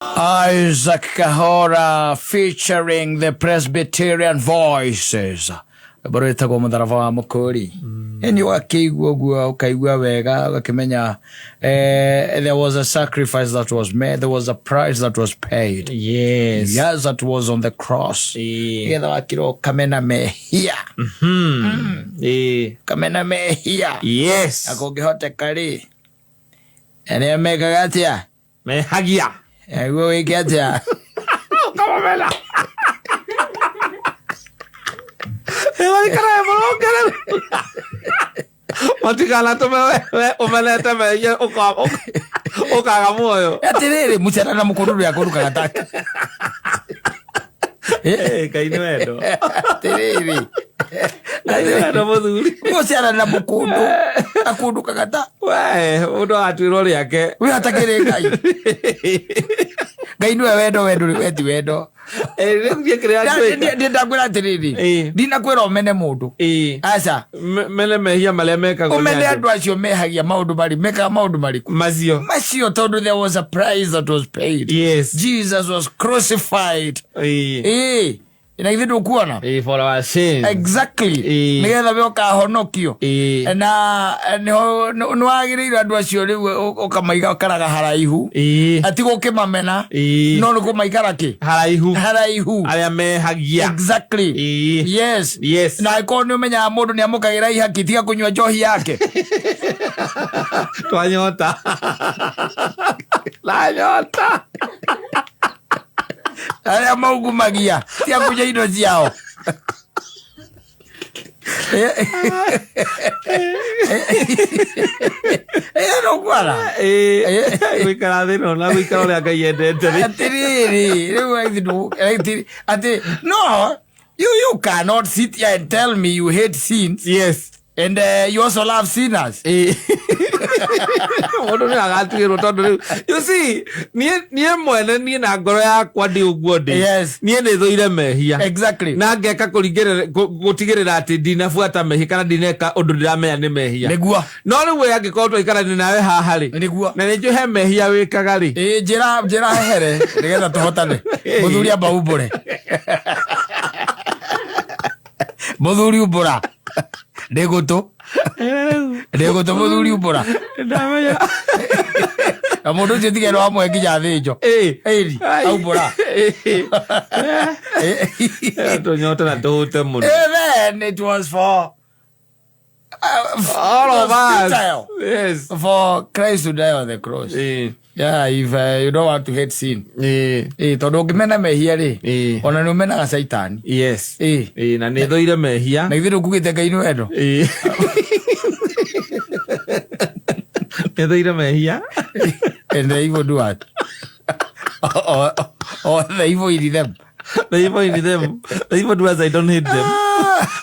Isaac Kahora featuring the Presbyterian Voices. Rwĩmbo rwĩtagwo mũtharaba wa mũkũri. Ĩni ũgakĩigua ũguo ũkaigua wega ũgakĩmenya there was a sacrifice that was made, there was a price that was paid. Yes. Yes, that was on the cross. Nĩgetha wakĩra ũkamena mehia. Ũkamena mehia. Yes. Na kũngĩhoteka rĩ, arĩa mekaga atĩa? Mehagia. Nĩguo wĩke atĩa? Ũkamamena. Ĩmaikaraga mũrũngarĩru. Matikanatũme we ũmenete mehia ũkaga muoyo. Atĩrĩrĩ, mũcara na mũkũrũ ũrĩa akũrukaga take. Ngai nĩ wendo. Atĩrĩrĩ. Ngai nĩ wendo mũthuri. Mũcara na mũkũndũ akũndũkaga ta. We mũndũ agatuĩrwo rĩake. We hatakĩrĩ Ngai. Ngai nĩwe wendo, wendo we ti wendo. Rĩu kĩrĩa ngwĩka. Ndakwĩra atĩrĩrĩ, ndinakwĩra ũmene mũndũ. Aca. Mene mehia marĩa mekagwo nĩ Ũmene andũ. andũ acio mehagia maũndũ marĩ, mekaga maũndũ marĩkũ? Macio. Macio tondũ there was a price that was paid. Yes. Jesus was crucified. Ĩĩ. Na githĩ ndũkuona? For our sins. Exactly. Nĩgetha we ũkahonokio. Na nĩho nĩ wagĩrĩire andũ acio rĩu ũkamaiga ũkaraga haraihu. Ati gũkĩmamena. No nĩ kũmaikara kĩ? Haraihu. Haraihu. Arĩa mehagia. Exactly. Yes. Yes. Na angĩkorwo nĩ ũmenyaga mũndũ nĩ amũkagĩra ihaki tiga kũnyua njohi yake. Twanyota. Twanyota. Arĩa maugumagia tiga kũnyua indo ciao. Nũkuona? Gũikara thĩ no na gũikara ũrĩa Ngai endete rĩ. Atĩrĩrĩ, rĩu atĩ no you cannot sit here and tell me you hate sins. Yes. And you also love sinners. Mũndũ nĩ agatuĩrwo tondũ rĩu you see niĩ mwene niĩ na ngoro yakwa ndĩ ũguo ndĩ. Yes. Niĩ nĩ thũire mehia. Exactly. Na ngeka gũtigĩrĩra atĩ ndinabuata mehia kana ndineka ũndũ ndĩramenya nĩ mehia. Nĩguo. No rĩu we angĩkorwo twaikarania nawe haha rĩ. Nĩguo. Na nĩ njũĩ he mehia wĩkaga rĩ. Ĩĩ, njĩra hehere nĩgetha tũhotane. Mũthuri amba umbũre. Mũthuri umbũra. Ndĩ gũtũ. Ndĩ gũtũ mũthuri umbũra. Ndamenya. Na mũndũ ũcio tiga no amwe nginya thĩnjo. Ĩri, aumbũra. Tũnyote na tũhũte mũno. Then it was for All of us. futile. Yes. For Christ to die on the cross. Yeah, if you don't want to hate sin. Tondũ ũngĩmena mehia rĩ, ona nĩ ũmenaga Caitani. Yes. Na nĩ thũire mehia. Na ithuĩ ndũkugĩte Ngai nĩ wendo. Nĩ thũire mehia. And the evil do what? Or the evil in them. The evil in them. The evil doers, I don't hate them.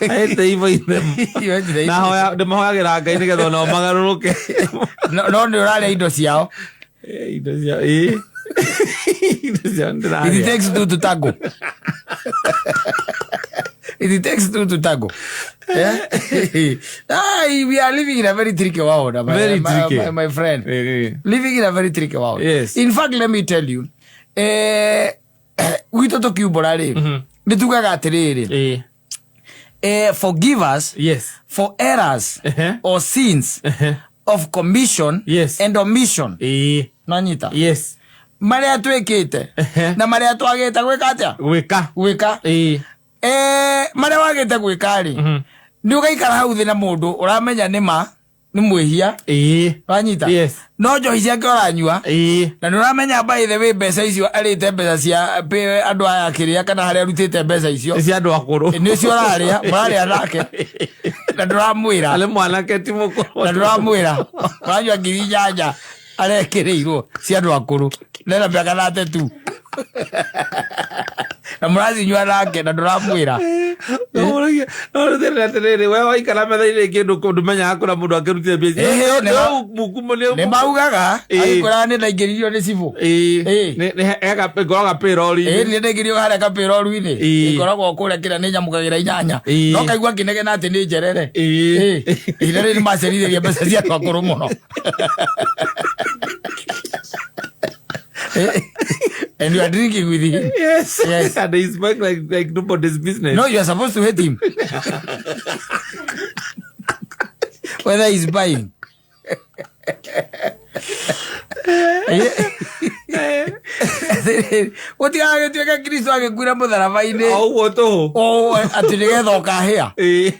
I hate the evil in them. You hate the evil. Na hoya ndĩmahoyagĩra Ngai nĩgetha onao magarũrũke. No nĩ ũrarĩa indo ciao. Indo ciao, ĩĩ. Indo ciao nĩndĩrarĩa. It takes two to tango. It takes two to tango. Yeah? We are living in a very tricky world, Very tricky. my friend. Living in a very tricky world. Yes. In fact, let me tell you, gwitũ tũkiumbũra rĩ, nĩ tugaga atĩrĩrĩ, forgive us Yes. for errors or sins of commission Yes. and omission. Nanyita? Yes. Marĩa twĩkĩte na marĩa twagĩte gwĩka atĩa? Gwĩka. Gwĩka. Marĩa wagĩte gwĩka rĩ, nĩ ũgaikara hau thĩ na mũndũ ũramenya nĩ ma, nĩ mwĩhia. Wanyita? Yes. No njohi ciake ũranyua. Na nĩ ũramenya by the way mbeca icio arĩte mbeca cia andũ aya akĩrĩa kana harĩa arutĩte mbeca icio. Nĩ cia andũ akũrũ. Nĩcio ũrarĩa, mũrarĩa nake. Na ndũramwĩra. Nĩ mwanake ti mũkũrũ. Na ndũramwĩra. Ũranyua 8,000 arekĩrĩirwo cia andũ akũrũ. Nena mĩaka thate tu. Na mũracinyua nake na ndũramwĩra. No rĩu thĩna atĩrĩrĩ, we waikara metha-inĩ kĩndũ ndũmenyaga kũrĩa mũndũ akĩrutire mbia icio. Nĩ maugaga, agĩkwĩraga nĩ ndaingĩririo nĩ cibũ. Ngoragwo payroll-inĩ. Nĩ ndaingĩririo harĩa ka payroll-inĩ. Ngoragwo kũrĩa kĩrĩa nĩ nyamũkagĩra 8. No kaigua ngĩnegena atĩ nĩ njerere. Ihinda rĩrĩ nĩ macerithĩria mbeca cia andũ akũrũ mũno. And you are drinking with him. Yes. Yes. And he's buying like nobody's business. No, you are supposed to hate him. Whether he's buying. Gũtigagĩtuĩke Kristo agĩkuĩra mũtharaba-inĩ O ũguo tũhũ. o atĩ nĩgetha ũkahĩa. Ĩĩ.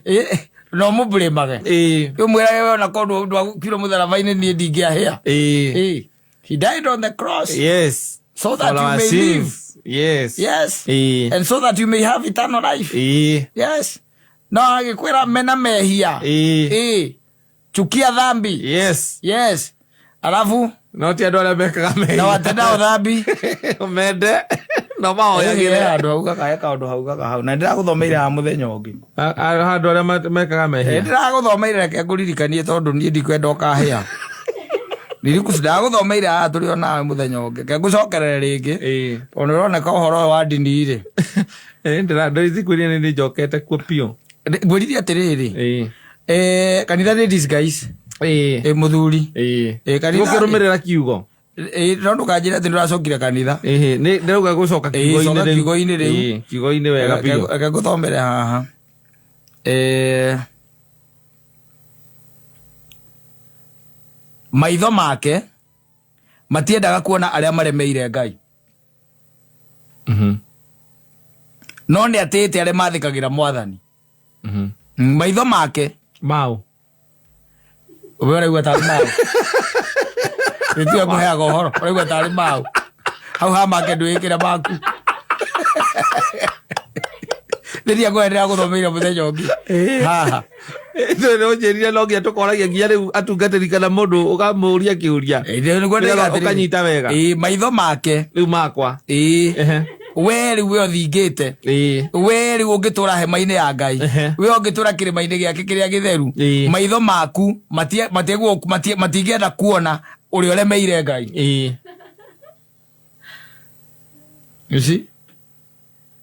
Ĩĩ. No mũbũrĩmage. Ĩĩ. Ũmwĩrage we ona korwo ndwakuire mũtharaba-inĩ niĩ ndingĩahĩa. Ĩĩ. He died on the cross Yes. so that For you our may live. sins. Yes. Yes. Ĩĩ. And so that you may have eternal life. Ĩĩ. Yes. No agĩkwĩra mena mehia. Ĩĩ. Ĩĩ. Chukia dhambi. Yes. Yes. Alafu No ti andũ arĩa mekaga na mehia. watendao dhambi. Mende. No mahoyagĩre. Handũ haugaga he kaũndũ haugaga hau na ndĩragũthomeire haha mũthenya ũngĩ. Andũ arĩa mekaga mehia. Ndĩragũthomeire reke ngũririkanie tondũ niĩ ndikwenda ũkahĩa. Ndirikuci ndagũthomeire haha tũrĩ o nawe mũthenya ũngĩ. Reke ngũcokerere rĩngĩ. Ĩĩ. Tondũ nĩũroneka ũhoro ũyũ wa ndini rĩ. Ndĩrakwĩrire nĩ njokete kuo biũ. Ngwĩrire atĩrĩrĩ. Ĩĩ. Kanitha nĩ disguise. Ĩĩ. Mũthuri. Ĩĩ. Ĩĩ, kanitha- Gũkĩrũmĩrĩra kiugo. No ndũkanjĩre atĩ nĩũracokire kanitha. Ĩhĩ, nĩ ndĩrauga gũcoka Ĩĩ, kiugo-inĩ coka rĩu. kiugo-inĩ rĩu. Ĩĩ, kiugo-inĩ wega biũ. Reke ngũthomere haha. Maitho make matiendaga kuona arĩa maremeire Ngai. No nĩ atĩĩte arĩa mathĩkagĩra Mwathani. Maitho make Mau. we ũraigua tarĩ mau. Nĩtiwe ngũheaga ũhoro ũraigua tarĩ mau. Hau ha make ndwĩkĩre maku. Rĩrĩa ngũhe ndĩragũthomeire mũthenya ũngĩ. Haha. Nĩ ũnjĩrire no nginya tũkoragia nginya rĩu atungatĩri kana mũndũ ũkamũria kĩũria. Nĩguo ndĩrauga atĩrĩrĩ. Ũkanyita wega. Ĩĩ, maitho make. Rĩu makwa. Ĩĩ. Ehe. We rĩu we ũthingĩte. Ĩĩ. We rĩu ũngĩtũra hema-inĩ ya Ngai. Ehe. We ũngĩtũra kĩrĩma-inĩ gĩake kĩrĩa gĩtheru. Ĩĩ. Maitho maku matingĩenda kuona ũrĩa ũremeire Ngai. Ĩĩ. You see?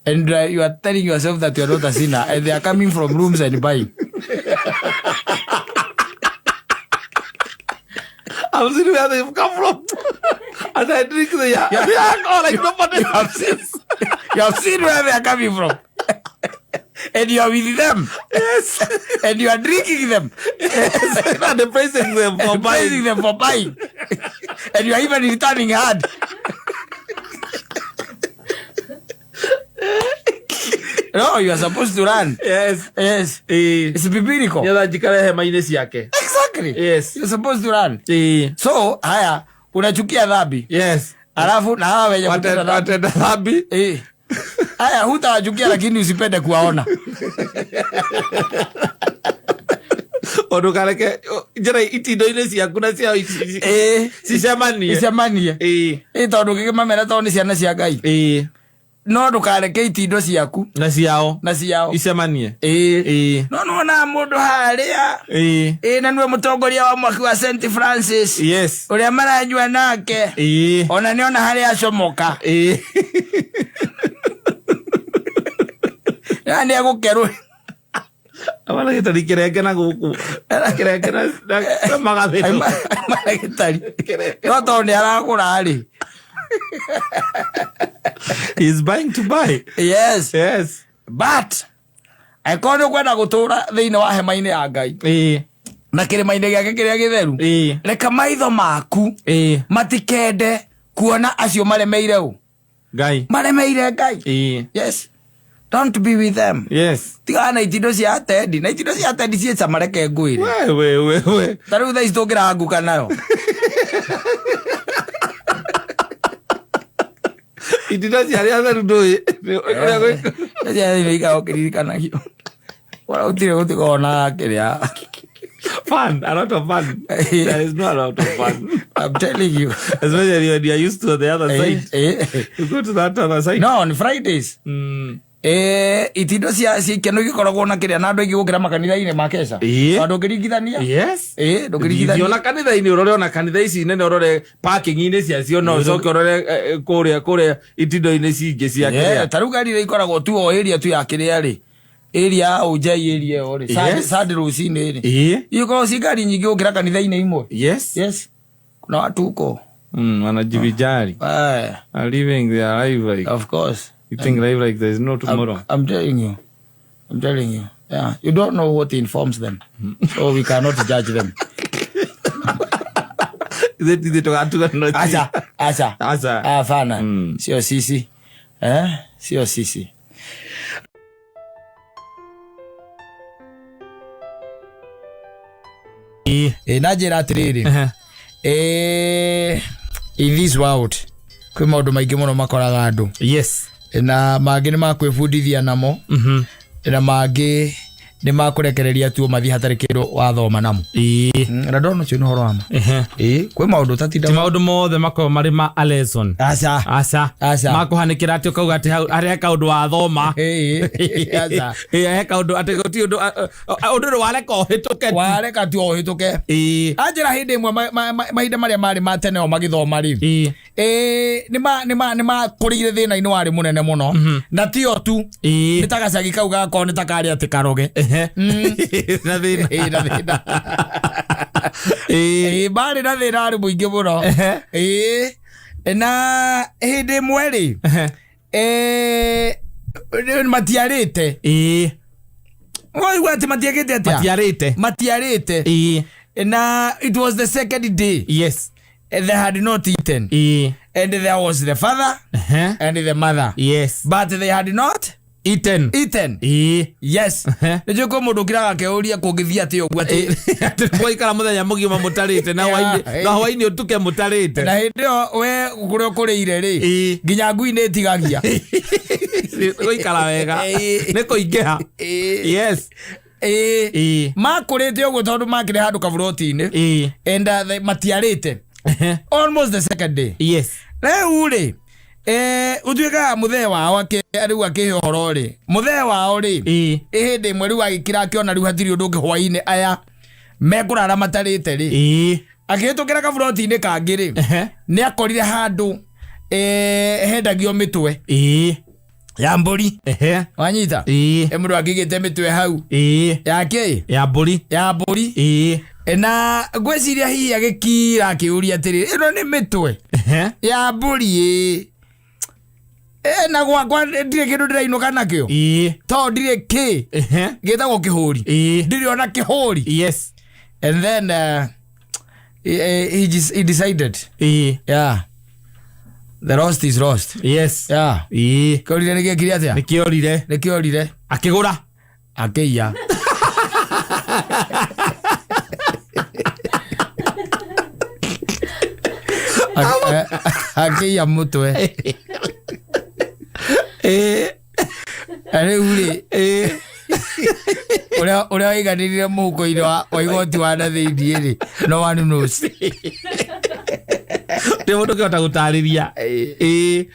And you are telling yourself that you are not a sinner, and they are coming from rooms and buying. I've seen where they've come from. And I drink the alcohol like nobody else. You have seen where they are coming from. And you are with them. Yes. And you are drinking them. Yes. And praising them for And praising buying. them for buying. And you are even returning hard. No, you are supposed to run. Yes. Yes. Ĩĩ. It's biblical. Nĩgetha njikare hema-inĩ ciake. Exactly. Yes. You're supposed to run. Ĩĩ. So, haya, unachukia dhambi. Yes. Alafu na hawa wenye kutenda dhambi. Watenda dhambi. Haya, hutawachukia lakini usipende kuwaona. Ndũkareke njĩra itindo-inĩ ciaku na ciao cicemanie. Icemanie. Ĩĩ. Tondũ ũngĩkĩmamena tondũ nĩ ciana cia Ngai. Ĩĩ. No ndũkareke itindo ciaku Na ciao na ciao. icemanie. Ĩĩ. Ĩĩ. No nĩwonaga mũndũ harĩa. Ĩĩ. Ĩĩ, na nĩwe mũtongoria wa mwaki wa St Francis. Yes. Ũrĩa maranyua nake. Ĩĩ. Ona nĩona harĩa acomoka. Ĩĩ. Na nĩ egũkerwo. Abana gĩtari kĩrenge na gũkũ. Kĩrenge na magathĩro. Maragĩtari. No tondũ nĩ aragũra rĩ. He's buying to buy. Yes. Yes. But angĩkorwo nĩ ũkwenda gũtũra thĩinĩ wa hema-inĩ ya Ngai Ĩĩ. na kĩrĩma-inĩ gĩake kĩrĩa gĩtheru, Ĩĩ. reke maitho maku Ĩĩ. matikende kuona acio maremeire ũ Ngai. maremeire Ngai. Ĩĩ. Yes. Don't be with them. Yes. Tigana na itindo cia atendi na itindo cia atendi ciĩ cama reke ngwĩre. We we we we. Ta rĩu thaa ici tũngĩranguka nayo. Itindo cia arĩa atheru ndũĩ. Ũrĩa Cia ikara ũkĩririkanagio. Wala gũtirĩ gũtikoragwo na kĩrĩa. Fun, a lot of fun. There is no a lot of fun. I'm telling you. Especially when you are used to the other side. You go to that other side. No, on Fridays. Itindo cia ikeno igĩkoragwo na kĩrĩa na andũ aingĩ gũkĩra makanitha-inĩ ma keca. Ĩĩ. Tondũ ndũngĩringithania. Yes. Ndũngĩringithania. Ona kanitha-inĩ ũrore ona kanitha ici nene ũrore parking-inĩ ciacio no ũcoke ũrore kũrĩa itindo-inĩ cingĩ cia kĩrĩa. Ta rĩu ngari iria ikoragwo tu o area tu ya kĩrĩa rĩ. Area ya Ũnjai area ĩyo rĩ. Yes. Sunday rũcinĩ rĩ. Ĩĩ. Ikoragwo ci ngari nyingĩ gũkĩra kanitha-inĩ imwe. Yes. Yes. Kuna watu huko. Wanajivijari. Aye, Are living their life like of course. eating life like there's no tomorrow. I'm telling you. I'm telling you. Yeah. You don't know what informs them. So we cannot judge them. Ithuĩ ti ithuĩ tũgatuga Acha, acha. Aca. Hapana. Mm. Sio sisi. Eh? Sio sisi. Ĩĩ. Na njĩra atĩrĩrĩ. Ehe. In this world kwĩ maũndũ maingĩ mũno makoraga andũ Yes. Na mangĩ nĩ makwĩbundithia namo na mangĩ nĩ makũrekereria tu mathiĩ hatarĩ kĩndũ wathoma namo. Ĩĩ. Na ndona ũcio nĩ ũhoro wa ma. Ehe. Ĩĩ, kwĩ maũndũ ũtatinda Ti maũndũ mothe makoragwo marĩ ma a lesson. Aca. Aca. Aca. Makũhanĩkĩra atĩ ũkauga atĩ hau harĩ he kaũndũ wathoma. Ĩĩ, aca. Ĩĩ, he kaũndũ atĩ gũtirĩ ũndũ ũndũ ũrĩ wareka ũhĩtũke tu. Wareka tu ũhĩtũke. Ĩĩ. Anjĩra hĩndĩ ĩmwe mahinda marĩa marĩ ma tene o magĩthoma rĩ, Ĩĩ. nĩ makũrĩire thĩna-inĩ warĩ mũnene mũno na tio tu Ĩĩ. nĩ ta gacagi kau gakorwo nĩ ta karĩ atĩ karoge. Ehe. Na thĩna. Ĩĩ, na thĩna. Ĩĩ. Ĩĩ, marĩ na thĩna warĩ mũingĩ mũno. Ehe. Ĩĩ, na hĩndĩ ĩmwe rĩ, Ehe. matiarĩte. Ĩĩ. Waigua atĩ matiagĩte atĩa? Matiarĩte. Matiarĩte. Ĩĩ. Na it was the second day. Yes. They had not eaten. Ĩĩ. And there was the father Ehe. and the mother. Yes. But they had not Eaten. eaten. Ĩĩ. Yes. Ehe. Nĩnjũĩ kwĩ mũndũ ũkiraga akeyũria kũngĩthiĩ atĩa ũguo atĩ Atĩ mwaikara mũthenya mũgima mũtarĩte na Yeah. hwainĩ na hwainĩ ũtuke mũtarĩte. Na hĩndĩ ĩyo we kũrĩa ũkũrĩire rĩ, Ĩĩ. nginya ngui nĩ ĩtigagia. Gũikara wega. Ĩĩ. Nĩ kũingĩha. Ĩĩ. Yes. Ĩĩ. Ĩĩ. Makũrĩte ũguo tondũ makĩrĩ handũ kaburoti-inĩ. Ĩĩ. And matiarĩte. Ehe. Almost the second day. Yes. Rĩu rĩ, ũtuĩkaga mũthee wao rĩu akĩhe ũhoro rĩ, mũthee wao rĩ, Ĩĩ. hĩndĩ ĩmwe rĩu agĩkira akĩona rĩu hatirĩ ũndũ ũngĩ hwainĩ aya mekũrara matarĩte rĩ, Ĩĩ. akĩhĩtũkĩra kaburoti-inĩ kangĩ rĩ, Ehe. nĩ akorire handũ hendagio mĩtwe Ĩĩ. ya mbũri. Ehe. Wanyita? Ĩĩ. Mũndũ akĩigĩte mĩtwe hau Ĩĩ. ya kĩ? Ya mbũri. Ya mbũri. Ĩĩ. Na ngwĩciria hihi agĩkira akĩũria atĩrĩ, ĩno nĩ mĩtwe Ehe. ya mbũri ĩ na gwakwa ndirĩ kĩndũ ndĩrainũka nakĩo Ĩĩ. tondũ ndirĩ kĩ Ehe. gĩtagwo kĩhũri, Ĩĩ. ndirĩ ona kĩhũri. Yes. And then he decided, Ĩĩ. yeah, the lost is lost. Yes. Yeah. Ĩĩ. Kĩorire nĩ gĩekire atĩa? Nĩkĩorire. Nĩ kĩorire. Akĩgũra. Akĩiya. Akĩiya mũtwe. Ĩĩ. Na rĩu rĩ, Ĩĩ. ũrĩa waiganĩrire mũhuko-inĩ wa igoti wa na thĩiniĩ rĩ, no one knows. Ndĩ mũndũ ũkĩhota gũtarĩria. Ĩĩ.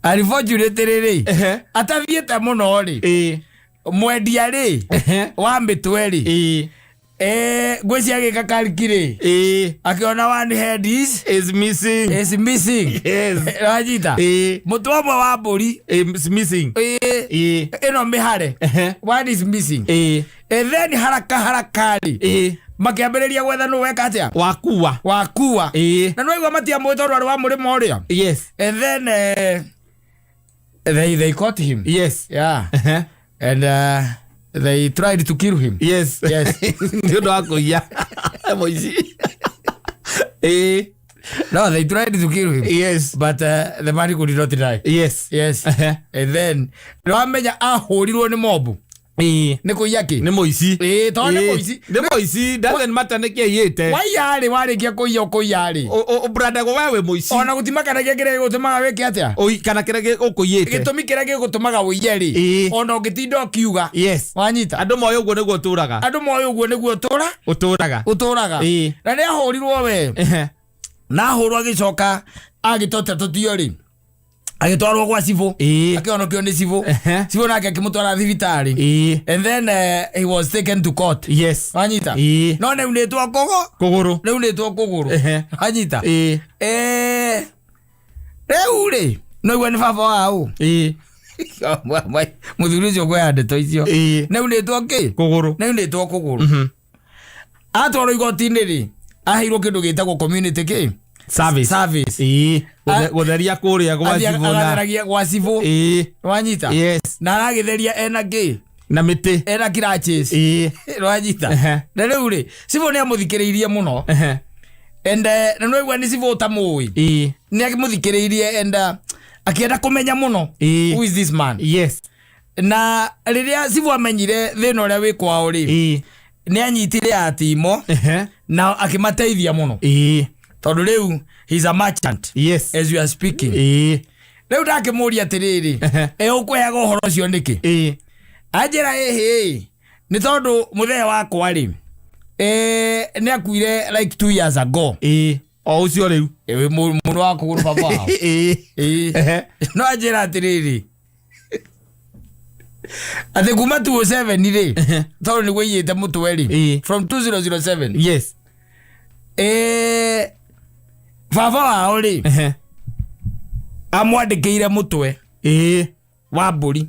Unfortunately rĩ, Ehe. atathiĩte mũno rĩ, Ĩĩ. mwendia rĩ Ehe. wa mĩtwe rĩ, Ĩĩ. ngwĩciria agĩka kariki rĩ, Ĩĩ. akĩona one head is Is missing. is missing. Yes. Wanyita? Ĩĩ. Mũtwe ũmwe wa mbũri Is missing. ĩĩ, Ĩĩ. ĩno mĩhare, Ehe. one is missing. Ĩĩ. And then haraka haraka rĩ, Ĩĩ. makĩambĩrĩria gwetha nũ weka atĩa Wakua. wakua. Ĩĩ. Na nĩwaigua matiamũĩ tondũ arĩ wa mũrĩmo ũrĩa. Yes. And then they caught him. Yes. Yeah. Ehe. And they tried to kill him. Yes. Yes. Nĩ ũndũ wa kũiya. Mũici. Ĩĩ. No, they tried to kill him. Yes. But the man could not die. Yes. Yes. Ehe. And then nĩwamenya ahũrirwo nĩ mobu Ĩĩ. nĩ kũiya kĩ? Nĩ mũici. Ĩĩ, tondũ nĩ Ĩĩ. mũici. Nĩ mũici. Doesn't matter nĩkĩ aiyĩte. Waiya rĩ, warĩkia kũiya ũkũiya rĩ, Ũbrandagwo we wĩ mũici. ona gũtimakanagia kĩrĩa gĩgũtũmaga wĩke atĩa, Kana kĩrĩa ũkũiyĩte. gĩtũmi kĩrĩa gĩgũtũmaga ũiye rĩ, Ĩĩ. ona ũngĩtinda ũkiuga. Yes. Wanyita? Andũ moĩ ũguo nĩguo ũtũraga. Andũ moĩ ũguo nĩguo ũtũra Ũtũraga. ũtũraga. Ĩĩ. Na nĩ ahũrirwo we, Ehe. na ahũrwo agĩcoka agĩtota tũtio rĩ, agĩtwarwo gwa cibũ. Ĩĩ. Akĩhonokio nĩ cibũ. Ehe. Cibũ nake akĩmũtwara thibitarĩ. Ĩĩ. And then he was taken to court. Yes. Wanyita? Ĩĩ. No nĩaunĩtwo kũgũ Kũgũrũ. nĩaunĩtwo kũgũrũ. Ehe. Wanyita? Ĩĩ. Rĩu rĩ, noigua nĩ baba wao Ĩĩ. Mũthuri ũcio kwea ndeto icio. Ĩĩ. Nĩaunĩtwo kĩ? Kũgũrũ. Nĩaunĩtwo kũgũrũ. Atwarwo igoti-inĩ rĩ, aheirwo kĩndũ gĩtagwo community kĩ? Service. Service. Ĩĩ. Gũtheria kũrĩa gwa Athiaga cibũ na agatheragia gwa cibũ. Ĩĩ. Wanyita. Yes. Na aragĩtheria ena ngĩ Na mĩtĩ. Ena crutches. Ĩĩ. Wanyita. Ehe. Na rĩu rĩ, cibũ nĩ amũthikĩrĩirie mũno. And na nĩwaigua nĩ cibũ ũtamũĩ. Ĩĩ. Nĩ amũthikĩrĩirie and akĩenda kũmenya mũno. Ĩĩ. Who is this man? Yes. Na rĩrĩa cibũ amenyire thĩna ũrĩa wĩ kwao rĩ, Ĩĩ. nĩ anyitire atimo na akĩmateithia mũno. Ĩĩ. Tondũ rĩu he's a merchant Yes. as you are speaking. Ĩĩ. Rĩu ndakĩmũria atĩrĩrĩ, ĩ ũkũheaga ũhoro ũcio nĩkĩ? Ĩĩ. Anjĩra, ĩhĩ, nĩ tondũ mũthee wakwa rĩ, nĩ akuire like 2 years ago. Ĩĩ. O ũcio rĩu. Ĩ, mũndũ wa kũgũrũ baba wao. Ĩĩ. Ĩĩ. No anjĩra atĩrĩrĩ, atĩ kuma 207 rĩ, tondũ nĩguo iyĩte mũtwe rĩ, from 2007, baba wao rĩ, amwandĩkĩire mũtwe wa mbũri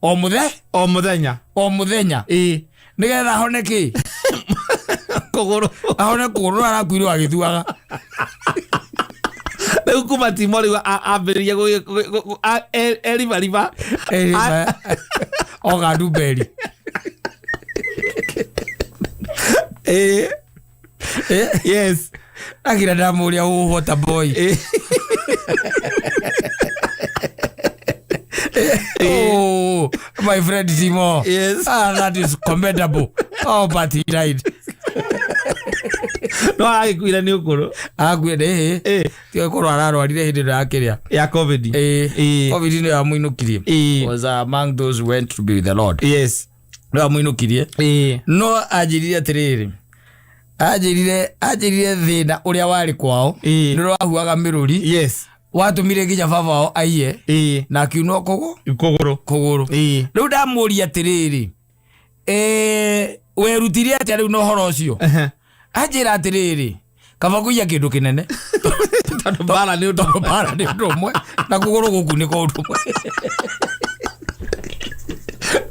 o mũthe O mũthenya. O mũthenya, nĩgetha ahone kĩ? Kũgũrũ. Ahone kũgũrũ, no arakuirwo agĩthuaga. Rĩu kuma timo rĩu ambĩrĩria eribariba. Oga ndumberi. Ĩĩ. Yes. Akira ndamũria, what a boy. Oh, my friend Timo. Ah, that is commendable. Oh, but he died. No aragĩkuire nĩ ũkũrũ. Akuire ĩ. Tiga korwo ararwarire hĩndĩ ĩno ya kĩrĩa. Ya COVID. Ĩ. COVID nĩyo yamũinũkirie. Was among those who went to be with the Lord. Nĩyo yamũinũkirie. No anjĩrire atĩrĩrĩ, anjĩrire thĩna ũrĩa warĩ kwao nĩ rwahuaga mĩrũri, watũmire nginya baba wao aiye na akiunwo kũgũ Kũgũrũ. Kũgũrũ. Rĩu ndamũria atĩrĩrĩ, werutire atĩa rĩu na ũhoro ũcio? Anjĩra atĩrĩrĩ, kaba kũiya kĩndũ kĩnene. Tondũ mbara nĩ ũndũ. Tondũ mbara nĩ ũndũ ũmwe na kũgũrũ gũku nĩ kwa ũndũ ũmwe.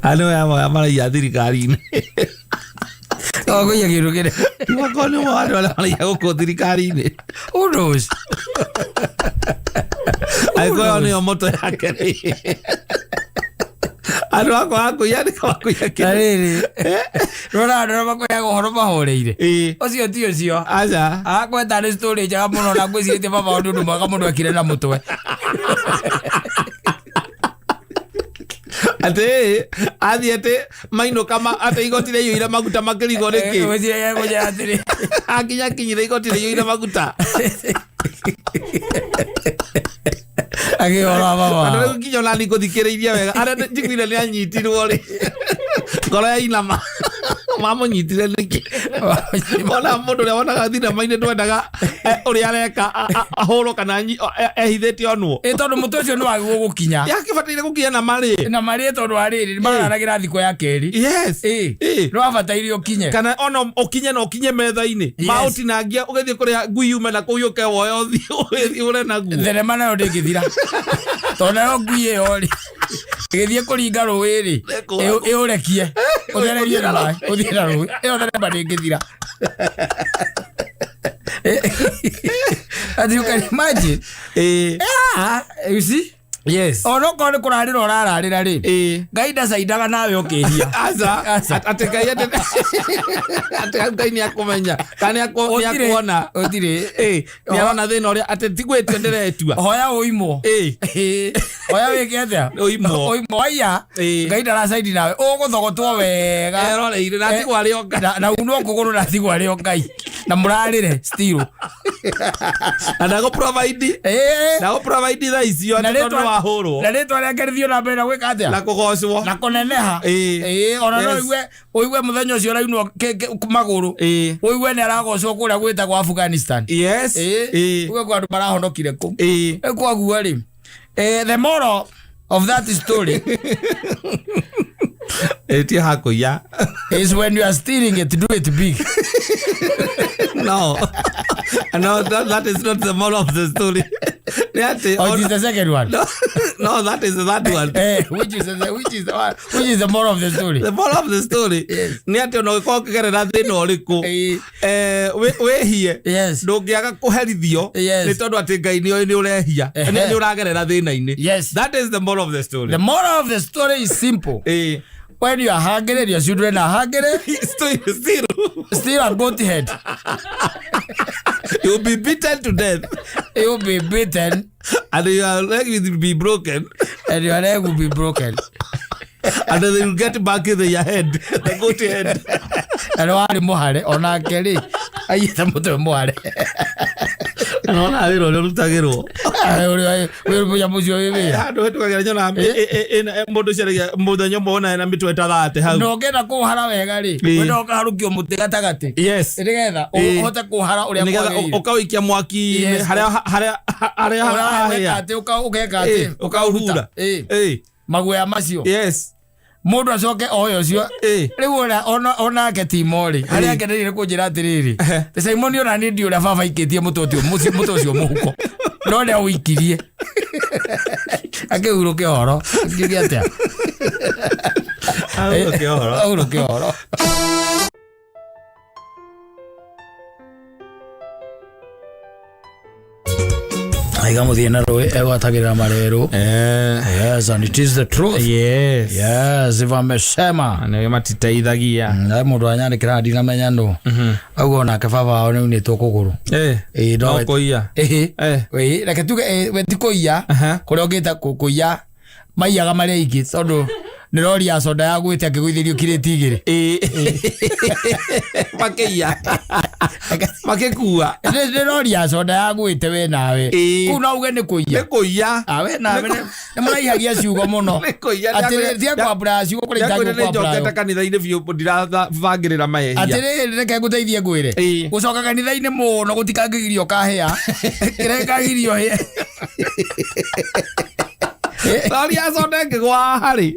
Anĩ aya maraiya thirikari-inĩ. Kaba kũiya kĩndũ kĩnene. Makorwo nĩ ũmwe wa andũ arĩa maraiya gũkũ thirikari-inĩ. Who knows? Angĩkorwo nĩyo moto yake rĩ, andũ akwa akũiya nĩ kaba kũiya Na kĩndũ. Rĩrĩ, rora andũ arĩa makũheaga ũhoro mahoreire. Ũcio ti ũcio. Aca. Akweta nĩ story njega mũno na ngwĩcirĩtie baba wao nĩ ũndũ mwega mũndũ ekire na mũtwe. Atĩ athiĩ atĩ mainũka atĩ igoti rĩiyũire maguta makĩrigwo nĩkĩ. Ngwĩciria egũnjĩra atĩrĩ, Akinya kinyire igoti rĩiyũire maguta. Akĩhoro wa baba Tondũ wao. rĩu nginya ona niĩ ngũthikĩrĩirie wega arĩa njiguire nĩ anyitirwo rĩ, ngoro yainama, mamũnyitire nĩkĩ? Ona mũndũ ũrĩa wonaga thinema-inĩ ndwendaga ũrĩa areka ahũrwo kana ehithĩte onwo. Ĩ, tondũ mũtwe ũcio nĩ wagĩrĩirwo gũkinya. Yakĩbataire gũkinya na marĩ. Na marĩ, tondũ wa rĩrĩ, mararagĩra thikũ ya kerĩ. Yes. Ĩ. Ĩ. Nĩ wabataire ũkinye. Kana ona ũkinye na ũkinye metha-inĩ. Maũtinangia ũgĩthiĩ kũrĩa ngui yume na kũu yũke woe ũthiĩ ũgĩthiĩ ũre naguo. Thenema nayo ndĩngĩthira, tondũ nayo ngui ĩyo rĩ, ĩgĩthiĩ kũringa rũĩ rĩ, ĩũrekie ũthererie na maĩ ũthiĩ na rũĩ, ĩyo thenema ndĩngĩthira. Ati you can imagine. Ĩ. Yeah, you see? Ona okorwo nĩ kũrarĩra ũrararĩra rĩ, Ngai ndacaindaga nawe ũkĩhia. Aca. Aca. Atĩ Ngai atĩ Ngai nĩ akũmenya kana nĩ akuona. Ũtirĩ. Ĩ, nĩ arona thĩna ũrĩa atĩ ti gwĩtua ndĩretua. Hoya ũimwo. Ĩ. Hoya wĩke atĩa? Ũimwo. Ũimwo waiya. Ĩ. Ngai ndaracaindi nawe, ũgũthogotwo wega. Eroreire na atigwo arĩ o Ngai. Na unwo kũgũrũ na atigwo arĩ o Ngai na mũrarĩre still. Na ndagũ provide. Ndagũ provide thaa icio Na atĩ tondũ rĩtwa- wahũrwo. Na rĩtwa rĩake rĩthiĩ na mbere na gwĩka atĩa? Na kũgocwo. Na kũneneha. Ĩ. Ĩ, ona no ũigue mũthenya ũcio ũrainwo magũrũ, ũigue nĩ aragocwo kũrĩa gwĩtagwo Afghanistan. Ĩ. Ũigue kwa andũ marahonokire kũu. Ĩ, kwaguo rĩ, the moral of that story Ĩ, ti hakũiya. is when you are stealing it, do it big. No, that is not the moral of the story. Nĩ atĩ Or it is the second one? No, that is the third one. Which is the one, which is the moral of the story? The moral of the story Yes. nĩ atĩ ona ũgĩkorwo ũkĩgerera thĩna ũrĩkũ, wĩhie, ndũngĩaga kũherithio, nĩ tondũ atĩ Ngai nĩ oĩ nĩ ũrehia, nĩ ũragerera thĩna-inĩ. That is the moral of the story. The moral of the story is simple. When you are hungry and your children are hungry, Still, still a goat head. You'll be beaten to death. You'll be beaten. And your leg will be broken. And your leg will be broken. And then you'll get back in your head, the goat head. Na nĩ warĩ mũhare onake rĩ, aiyĩte mũtwe mũhare. Nona wĩra ũrĩa ũrutagĩrwo. Wĩ nyamũ ũcio wĩ wĩra. Handũ hetũkagĩra nyona mũndũ ũcio mũthenya ũmwe wona ena mĩtwe ta 30 hau. Na ũngĩenda kũhara wega rĩ, wenda ũkaharũkio mũtĩ gatagatĩ, nĩgetha ũhote kũhara ũrĩa Nĩgetha kwagĩrĩire. ũkawĩikia mwaki-inĩ harĩa harĩa harĩa Ũreka hahĩa. atĩ, ũgeka atĩ, Ũkaũhura. Ĩ. Maguoya macio, mũndũ acoke oe ũcio. Rĩu onake timorĩ harĩa akenereire kũnjĩra atĩrĩrĩ, Simon, ona niĩ ndiũ ũrĩa baba aikĩtie mũtwe ũcio mũtwe ũcio mũhuko, no nĩ awĩikirie akĩhurũke ũhoro, akiuge atĩa? Ahurũke ũhoro. Ahurũke ũhoro. Aiga mũthiĩ na rũĩ egwatagĩrĩra marerũ. Yes, and it is the truth. Yes, if amesema. Nĩ matiteithagia. Na mũndũ anyandĩkĩra ndinamenya nũ auga onake baba wao nĩ unĩtwo kũgũrũ. Ĩĩ, No kũiya. Ĩhĩ. Ĩĩ, reke tuge we ti kũiya, kũrĩa ũngĩta kũiya maiyaga marĩ aingĩ, tondũ nĩ rori ya soda yagwĩte akĩgũithĩrio kirĩti 2. Makĩiya, makĩkua. Nĩ rori ya soda yagwĩte we nawe. Kũu no uge nĩ kũiya. Nĩ kũiya. Ah, we nawe nĩ mũraihagia ciugo mũno. Nĩ kũiya. Atĩrĩ, tiga kwambũra ciugo kũrĩa Nĩakwĩra nĩ itangĩkwambũra. njokete kanitha-inĩ biũ, ndirabangĩrĩra mahĩhia. Atĩrĩrĩ, reke ngũteithie ngwĩre. Gũcoka kanitha-inĩ mũno gũtikangĩgirio kahĩa kĩrĩa kagirio hĩa. Rori ya soda ĩngĩgwa haha rĩ,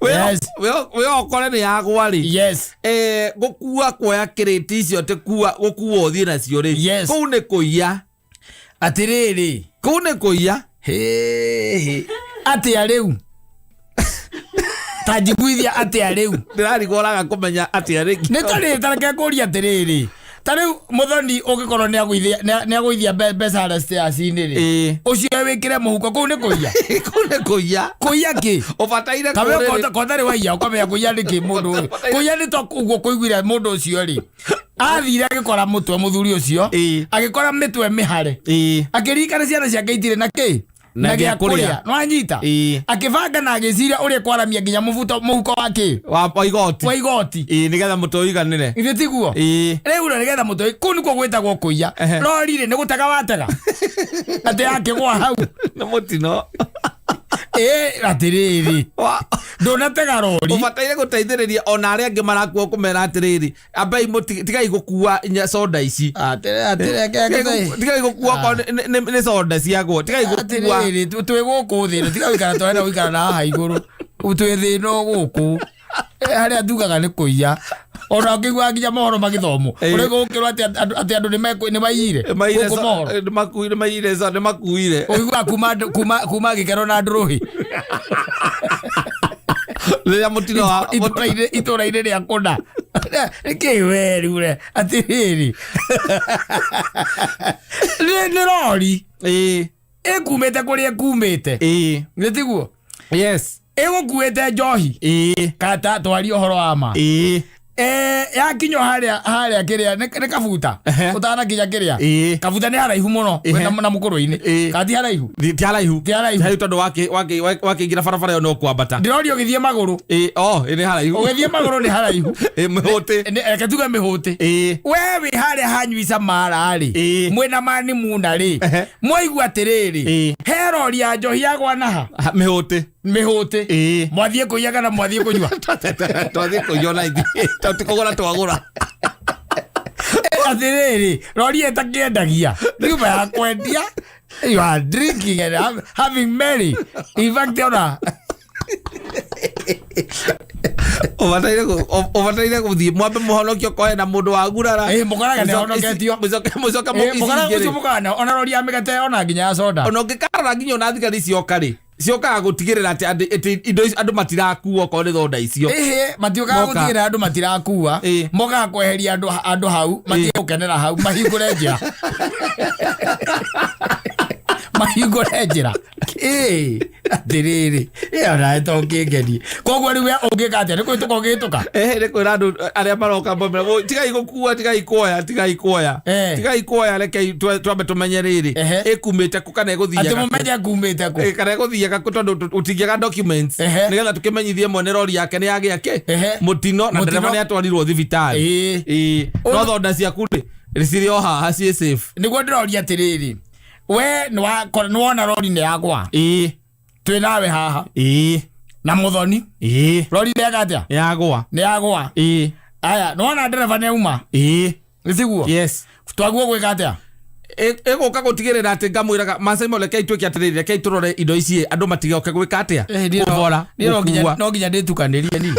wĩ ũkore nĩ yagwa rĩ, gũkua kuoya kĩrĩti icio, tĩ kua gũkua ũthiĩ nacio rĩ, kũu nĩ kũiya. Atĩrĩrĩ. Kũu nĩ kũiya. Hĩhĩ, atĩa rĩu? Ta njiguithia atĩa rĩu? Ndĩrarigwo ũraga kũmenya atĩa rĩngĩ. Nĩ tarĩ tareke ngũrie atĩrĩrĩ, ta rĩu mũthoni ũngĩkorwo nĩ agũithia mbeca harĩa stairs-inĩ rĩ, ũcio wĩkĩre mũhuko, kũu nĩ kũiya? Kũu nĩ kũiya. Kũiya kĩ? Ũbataire Kawe kũrĩrĩ- kotarĩ waiya ũkamenya kũiya nĩ kĩ mũndũ ũyũ. Kũiya nĩ to ũguo kũiguire mũndũ ũcio rĩ, athire agĩkora mũtwe mũthuri ũcio, agĩkora mĩtwe mĩhare, akĩririkana ciana ciake itirĩ na kĩ Na na gĩa gĩa kũrĩa. kũrĩa, nĩwanyita? Akĩbanga na agĩciria ũrĩa kwaramia nginya mũbuto mũhuko wa kĩ? Wa igoti. Wa igoti. Nĩgetha mũtwe ũiganĩre. Ithe tiguo? Rĩu rĩ, nĩgetha mũtwe kũu nĩkuo gwĩtagwo kũiya. Rori rĩ, nĩ gũtega watega atĩ yakĩgwa hau? Nĩ mũtino. Ĩ, atĩrĩrĩ, ndũnatega rori. Ũbataire gũteithĩrĩria ona arĩa angĩ marakua, kũmera atĩrĩrĩ, ambai tigai gũkua soda ici. Tigai gũkua okorwo nĩ soda ciagwo, tigai gũkua. Atĩrĩrĩ, twĩ gũkũ thĩ ĩno, tiga gũikara twarenda gũikara na haha igũrũ, twĩ thĩ ĩno gũkũ. Harĩa tugaga nĩ kũiya, ona ũkĩiguaga nginya mohoro magĩthomwo, ũrĩa gũkĩrwo atĩ andũ nĩ maiyire Maiyire. gũkũ mohoro. Nĩ maiyire nĩ makuire. Ũiguaga kuma gĩkeno na ndũrũhĩ. Rĩrĩa mũtino wa Itũra-inĩ rĩa kũna nĩkĩ we rĩu re atĩrĩrĩ, nĩ rori ĩkumĩte kũrĩa ĩkumĩte, nĩ tiguo? Ĩgũkuĩte njohi, kata twarie ũhoro wa ma. Yakinywo harĩa harĩa kĩrĩa nĩ kabuta, ũtanakinya kĩrĩa kabuta nĩ haraihu mũno na mũkũrũ-inĩ. Kana ti haraihu? Ti haraihu. Ti haraihu. Ti haraihu tondũ wakĩingĩra barabara ĩyo no kwambata. Ndĩroria ũgĩthiĩ magũrũ. Oh, nĩ haraihu. Ũgĩthiĩ magũrũ nĩ haraihu. Mĩhũtĩ. Reke tuge mĩhũtĩ. We wĩ harĩa hanyuica mara rĩ, mwĩna mani muna rĩ, mwaigua atĩrĩrĩ, he rori ya njohi yagwa naha. Mĩhũtĩ. Mĩhũtĩ. Mwathiĩ kũiya kana mwathiĩ kũnyua? Twathiĩ kũiya na ithuĩ tondũ ti kũgũra twagũra. Atĩrĩrĩ, rori ĩtakĩendagia nyumba ya kwendia, you are drinking and having merry, in fact ona Ũbataire gũthiĩ mwambe mũhonokio kohe na mũndũ wa gurara. Ĩ, mũkoraga nĩahonoketio. Mũcoke Ĩ, mũkoraga ũcio mũkana ona rori ya mĩgate ona nginya ya soda. Ona ũngĩkarora nginya ona thigari cioka rĩ, ciokaga gũtigĩrĩra atĩ atĩ indo icio andũ matirakua okorwo nĩ thonda icio. Ĩhĩ, matiũkaga Moka. gũtigĩrĩra andũ matirakua. Ĩ. Mokaga kweheria andũ hau matige gũkenera hau, mahingũre njĩra, mahingũre njĩra. Ĩ, atĩrĩrĩ, ĩ, onawe to ũkĩngenie. Koguo rĩu we ũngĩka atĩa? Nĩ kũhĩtũka ũngĩhĩtũka? Ehe, nĩ kwĩra andũ arĩa maroka mamera, "Tigai gũkua, tigai kuoya, tigai kuoya, tigai kuoya, rekei twambe tũmenye rĩrĩ ĩkumĩte kũ kana Atĩ ĩgũthiaga kũ." mũmenye kumĩte kũ. Ĩ, kana ĩgũthiaga kũ, tondũ tũtingĩaga documents nĩgetha tũkĩmenyithie mwene rori yake nĩ yagĩa kĩ mũtino na Mũtino. ndereba nĩ atwarirwo thibitarĩ. Ĩ, no thonda ciaku rĩ cirĩ o haha ciĩ safe. Nĩguo ndĩroria atĩrĩrĩ, we nĩwona rori nĩ yagwa, twĩ nawe haha na mũthoni, rori nĩ yeka atĩa? Yagwa. Nĩ yagwa. Aya, nĩwona ndereba nĩ auma, nĩ tiguo? Yes. Twaguo gwĩka atĩa? Ĩgũka gũtigĩrĩra atĩ ngamwĩraga Masaimo, rekei twĩke atĩrĩrĩ, rekei tũrore indo ici andũ matigoke gwĩka atĩa, kũbora, Niĩ no nginya gũkua. no nginya ndĩtukanĩrie niĩ.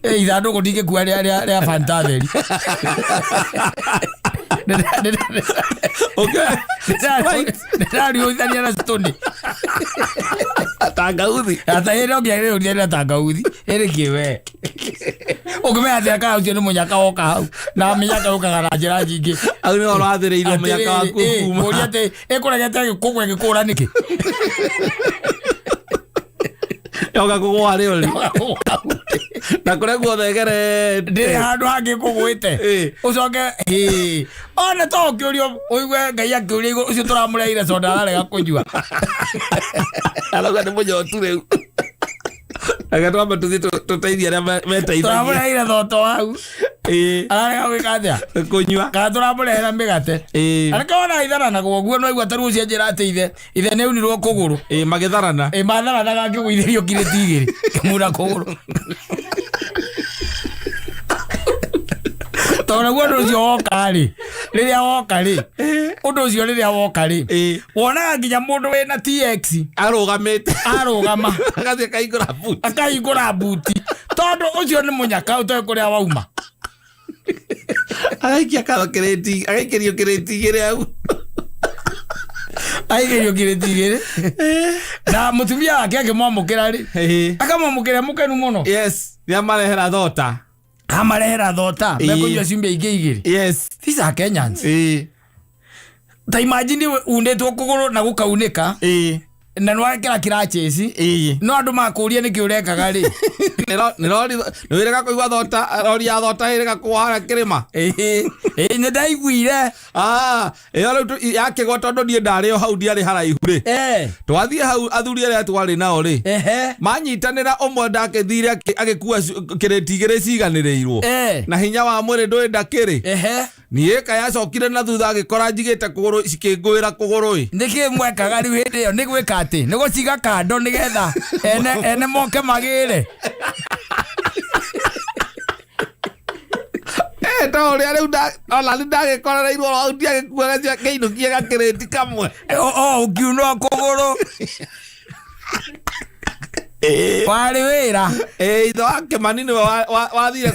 Ĩ, ithandũkũ ndingĩkua rĩa Fanta theri. Okay. Right. Ndĩrariũithania na stone. Tangauthi. Ata ĩ, no nginya ndĩrĩũithania na tangauthi. Ĩrĩ kĩ we? Ũngĩmenya atĩa kana ũcio nĩ mũnyaka woka hau, na mĩnyaka yũkaga na njĩra nyingĩ. Au nĩho ũrathĩrĩirio mũnyaka waku Atĩrĩrĩ, ĩ, kuma. kũria atĩ ĩkũregete kũgwa ĩgĩkũra nĩkĩ? Yoka kũgwa rĩ ũrĩ na kũrĩa guothe ĩgerete. Ndĩrĩ handũ hangĩ kũgwĩte. Ũcoke hĩ, ona to ũkĩũrio ũigue Ngai akĩũria igũrũ, ũcio tũramũreheire soda ararega kũnyua. Arauga nĩ mũnyotu rĩu, reke twambe tũthiĩ tũteithie arĩa meteithagia. Tũramũreheire thoto hau, ararega gwĩka atĩa? Kũnyua. Kana tũramũrehera mĩgate. Areke wona itharanagwo ũguo, no igua ta rĩu ũcio anjĩra atĩ ithe nĩ aunirwo kũgũrũ. Ĩ, magĩtharana. Ĩ, matharanaga akĩgũithĩrio kirĩti igĩrĩ kĩmura kũgũrũ, tondũ naguo ũndũ ũcio woka rĩ, rĩrĩa woka rĩ, ũndũ ũcio rĩrĩa woka rĩ, wonaga nginya mũndũ wĩna TX Arũgamĩte. Arũgama. Agathiĩ akaingũra boot. Akahingũra buti, tondũ ũcio nĩ mũnyaka ũtoĩ kũrĩa wauma. Agaikia kĩrĩti, agaikĩrio kĩrĩti igĩrĩ hau. Aigĩrio kirĩti igĩrĩ, na mũtumia wake akĩmwamũkĩra rĩ, akamwamũkĩra mũkenu mũno. Yes, nĩ amarehera thota. Amarehera thota, mekũnyua ciumia ingĩ igĩrĩ. These are Kenyans. Ta imagine unĩtwo kũgũrũ na gũkaunĩka, na nĩwekĩra crutches, no andũ makũria nĩkĩ ũrekaga rĩ. Nĩ rori nĩ wĩrĩga kũigua thota, rori ya thota ĩrĩga kũgwa harĩa kĩrĩma. Ĩĩ ĩĩ, nĩ ndaiguire. Ah, ĩyo rĩu yakĩgwa, tondũ niĩ ndarĩ o hau, ndiarĩ haraihu rĩ, twathiĩ hau athuri arĩa twarĩ nao rĩ, manyitanĩra ũmwe ndakĩthire agĩkua kĩrĩti igĩrĩ ciganĩrĩirwo na hinya wa mwĩrĩ ndũĩ ndakĩrĩ. Niĩ kayacokire na thutha agĩkora njigĩte kũgũrũ cikĩngũĩra kũgũrũ ĩ. Nĩkĩ mwekaga rĩu hĩndĩ ĩyo? Nĩ gwĩka atĩ nĩ gũciga kando nĩgetha ene moke magĩre? Eh, ta ũrĩa rĩu ona nĩ ndagĩkorereirwo hau, ndiagĩkuaga kĩinũkie gakĩrĩti kamwe. O ũkiunwo kũgũrũ warĩ wĩra. Ĩ, ithe wa Kĩmani nĩwe wathire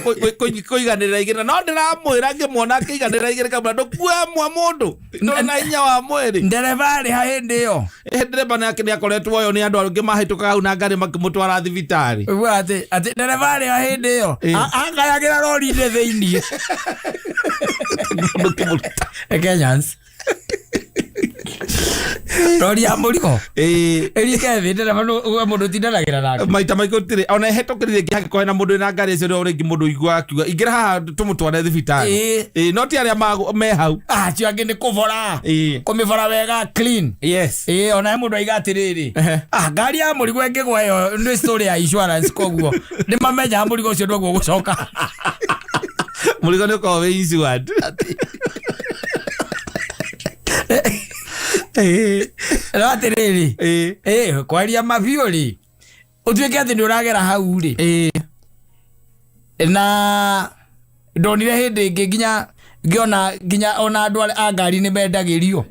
kũiganĩrĩra igĩrĩ, no ndĩramwĩra ngĩmuona akĩiganĩrĩra igĩrĩ kamwĩra ndũkue mwa mũndũ ndũrĩ na hinya wa mwĩrĩ. Ndereba arĩ ha hĩndĩ ĩyo? Ndereba nake nĩ akoretwo oyo nĩ andũ angĩ mahĩtũkaga hau na ngari makĩmũtwara thibitarĩ. Ũguo atĩ ndereba arĩ ha hĩndĩ ĩyo? Akayagĩra rori-inĩ thĩiniĩ. Mũkĩmũruta. Kenyans, rori ya mũrigo ĩrike thĩ, ndereba we mũndũ ũtindanagĩra nake. Maita maingĩ gũtirĩ ona ĩhetũkĩrire ĩngĩ hangĩkorwo hena mũndũ wĩna ngari ĩcio, rĩngĩ mũndũ ũiguaga akiuga ingĩra haha tũmũtware thibitarĩ. Ĩ, no ti arĩa me hau. Acio angĩ nĩ kũbora, kũmĩbora wega clean. Ĩ, ona he mũndũ aiga atĩrĩrĩ, ngari ya mũrigo ĩngĩgwa ĩyo nĩ story ya insurance, koguo nĩ mamenyaga mũrigo ũcio ndwaguo gũcoka. Mũrigo nĩ ũkoragwo wĩ insured. No atĩrĩrĩ, ĩ, kwaria mabiũ rĩ, ũtuĩke atĩ nĩ ũragera hau rĩ, na ndonire hĩndĩ ĩngĩ nginya Ngĩona nginya ona andũ arĩa a ngari nĩ mendagĩrio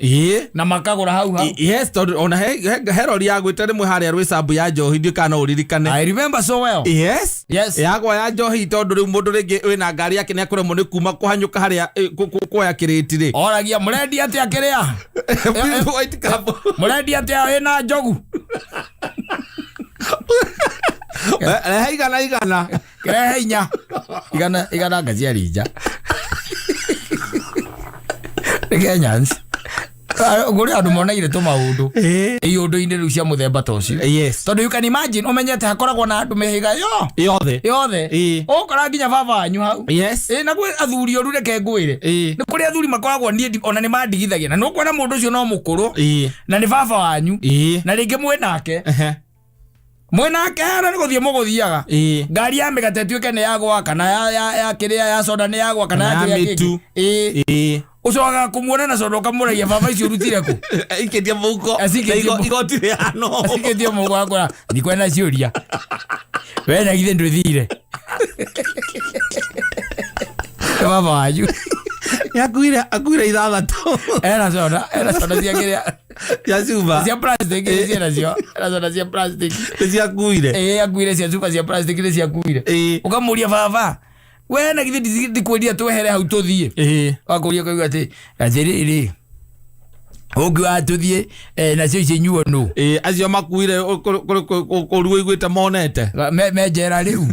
na makagũra hau hau. Yes, tondũ ona he rori yagwĩte rĩmwe harĩa rwĩcambu ya njohi, ndiũ kana no ũririkane. I remember so well. Yes. Yes. Yagwa ya njohi, tondũ rĩu mũndũ rĩngĩ wĩna ngari yake nĩ akũremwo nĩ kuma kũhanyũka harĩa kuoya kĩrĩti rĩ. Oragia mũrendia atĩa kĩrĩa? White cap. Mũrendia atĩa wĩna njogu? Rehe igana igana. Kĩrehe inya. Igana igana ngaciari nja. Nĩ Kenyans. Kũrĩ andũ moneire tũmaũndũ iũndũ-inĩ rĩu cia mũthemba ta ũcio. Tondũ you can imagine ũmenyete hakoragwo na andũ mĩhĩga yo Yothe. yothe. Ũgũkora nginya baba wanyu hau. Ĩ, na gwĩ athuri oru, reke ngwĩre. Nĩ kũrĩ athuri makoragwo niĩ ona nĩ mandigithagia na nĩ ũkuona mũndũ ũcio no mũkũrũ na nĩ baba wanyu na rĩngĩ mwĩ nake mwĩ nake na nĩ gũthiĩ mũgũthiaga ngari ya mĩgate ĩtuĩke nĩ yagwa kana ya kĩrĩa ya soda nĩ yagwa kana ya Kana ya kĩrĩa kĩngĩ. mĩtu. Ĩ, ũcokaga kũmuona na soda ũkamũragia, "Baba, icio ũrutire kũ?" Aikĩtie mũhuko. Acikĩtie Na igoti rĩhano. Acikĩtie mũhuko akora ndikwenda ciũria, we na githĩ ndwĩthire? Nĩ baba wanyu. Akuire ithathatũ. Ena soda cia kĩrĩa cia cuba. Cia plastic nĩ ciena cio, ena soda cia plastic. Nĩ ciakuire. Ĩ, akuire cia cuba cia plastic, nĩ ciakuire. Ũkamũria, "Baba, we na githĩ ndikwĩrire twehere hau tũthiĩ?" Wakũria kaigua atĩ atĩrĩrĩ, ũngiuga tũthiĩ nacio ici nyuo nũ? Ĩ, acio makuire kũru ũiguĩte monete. Me njera rĩu.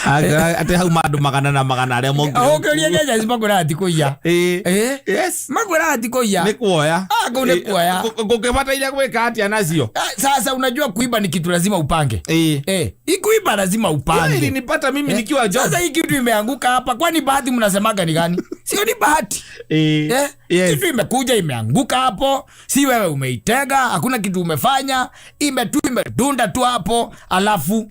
Atĩ hau mandũ magana na magana arĩa mokire. Ũngĩũria Kenya makwĩraga ti kũiya. Ĩ. Yes. Makwĩraga ti kũiya. Nĩ kuoya. Ah, kũu nĩ kuoya. Ngũkĩbataire gwĩka atĩa nacio? Ah, sasa unajua kuiba ni kitu lazima upange. Hii kuiba lazima upange. Ilinipata mimi nikiwa job. Sasa hii kitu imeanguka hapa, kwani bahati mnasemaga ni gani? Sio ni bahati? Eh? Yes. Kitu imekuja imeanguka hapo, si wewe umeitega, hakuna kitu umefanya, imetu imedunda tu hapo, alafu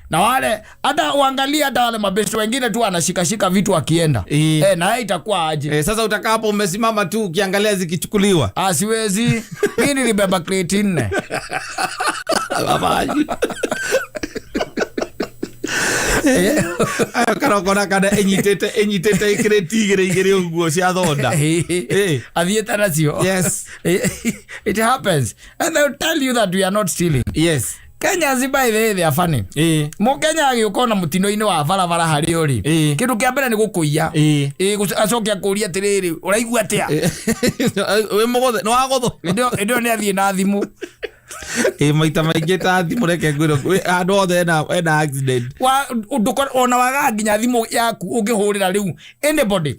na wale hata uangalie hata wale mabesto wengine tu anashikashika vitu akienda. Na yeye itakuwa aje? Eh, sasa utakaa hapo umesimama tu ukiangalia zikichukuliwa. Ah, siwezi. Mimi nilibeba crate 4. Babaji. Ayo karokona kana ĩnyitĩte ĩkĩrĩti igĩrĩ igĩrĩ ũguo cia thonda. Athiĩte nacio. It happens and they will tell you that we are not stealing. Kenyans, by the way, they are funny. Mũkenya agĩũka ona mũtino-inĩ wa barabara harĩ ũrĩ, kĩndũ kĩa mbere nĩ gũkũiya. Acoke akũria atĩrĩrĩ, "Ũraigua atĩa?" Wĩ mũgũthe nĩ wagũthwo. Hĩndĩ ĩyo nĩ athiĩ na thimũ. Ĩ, maita maingĩ ta thimũ, reke ngwĩre, handũ hothe ena accident. Ona wagaga nginya thimũ yaku ũngĩhũrĩra rĩu anybody.